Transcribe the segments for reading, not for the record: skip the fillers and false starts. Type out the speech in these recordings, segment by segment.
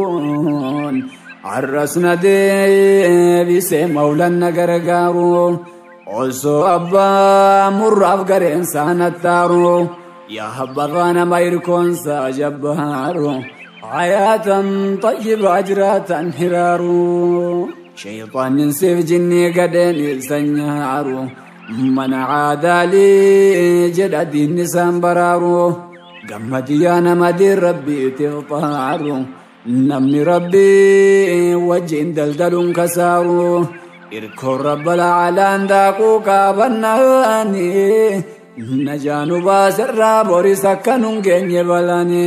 Faaruun arrasna deebisee maulanna gargaaru osoo abbaa murraaf gareensaa nattaaru yaa habbarraa nama hirkoonsaa jabbaaru hayaatan tayyibaa jiraatan hiraaru shayxaanin siif jinnii gadheen isa nyaaru mana caadaalii jedha diinni isaan baraaru gammadiyaa nama diin rabbiitiif xaaru namni rabbii wajjin daldaluun kasaaru irkoon rabbal caalaan daakuu qaabannaani najaanu baasirraa boris akka nun geenye balani.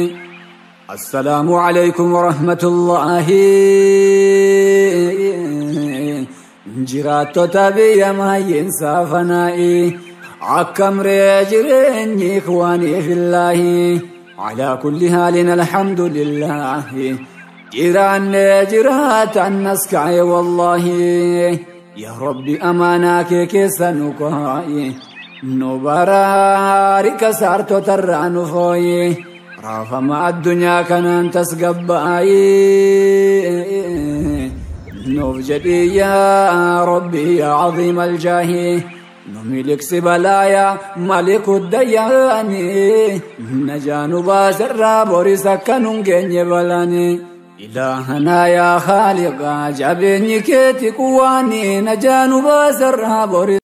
Assalaamu alaykum warahmatullaahi. Jiraattota biyya maayyeen saafanaa'i akkam ree jireenyi ikhwaanii fillaahi. Alaa kulli haalin alhamdulillaahi. Jiraannee jiraatan nas ka'e wallaahi. Yaa Rabbi amaanaa kee keessa nu kaa'i. Nu baraari kasaartotarraa nu fooyi. Raafama addunyaa kanaan tasgabbaa'i. Nuuf jedhii yaa Rabbi yaa caziima aljaahi. Nu miliqsi balaayaa maliku dayyaani. Najaa nu baasirraa boris akka nun geenye balani. Ilaahanaa yaa khaaliqaa jabeenyi keeti quwaani. Najaa nu baasirraa boris.